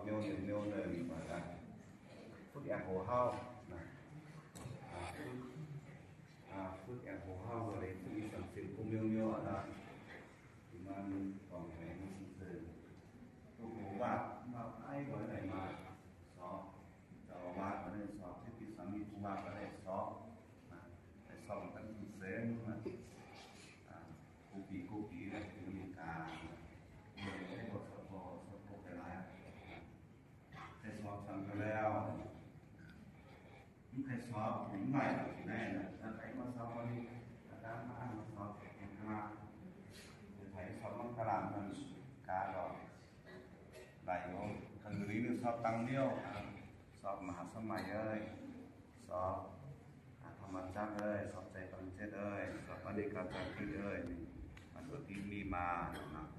ຽວໜຶ່ງ ແນວໜຶ່ງ ວ່າຊັ້ນ ຝຶກແອບໂຫເຮົານະ ອ່າ ຝຶກ ອ່າ ຝຶກແອບໂຫເຮົາກໍໄດ້ ຝຶກອີກສາມສິບ ຜູ້ແນວໆ ອັນນະ ທີ່ມັນຕ້ອງໃຫ້ມັນຊື່ ທຸກໂຫວາດ ມາໄອ້ບໍ່ໄດ້ມາສອບ ເຈົ້າອາວາດກໍໄດ້ສອບ ທິດຕິສາມີຜູ້ວ່າກໍໄດ້ສອບນະ ໄດ້ສອບກັນເສງນະ ອ່າ ກູປີ ກູປີ ແລ້ວຢູ່ອາເມລິກາ ເມື່ອໃດກໍສອບ ສອບໄດ້ຫຼາຍ ໄດ້ສອບຊ້ຳກໍແລ້ວ ມັນໄດ້ສອບ ມັນໄດ້ທີ່ໄດ້ນະ ແລ້ວໃຜມາສອບອັນນີ້ ອາຈານມາ ມາສອບ ມາ ໃຜສອບມັນກະລາມັນກາດອກ ໄດ້ຢູ່ ຄັນຢູ່ນີ້ສອບຕັງດຽວ ສອບມະຫາສະໄໝເອີຍ ສອບ ອາ ທຳມະຈັກເອີຍ ສອບໄຕຕະລິງເຈັດເອີຍ ສອບປະລິກາຈັກກິດເອີຍ ມັນກໍຕິດມີມານະ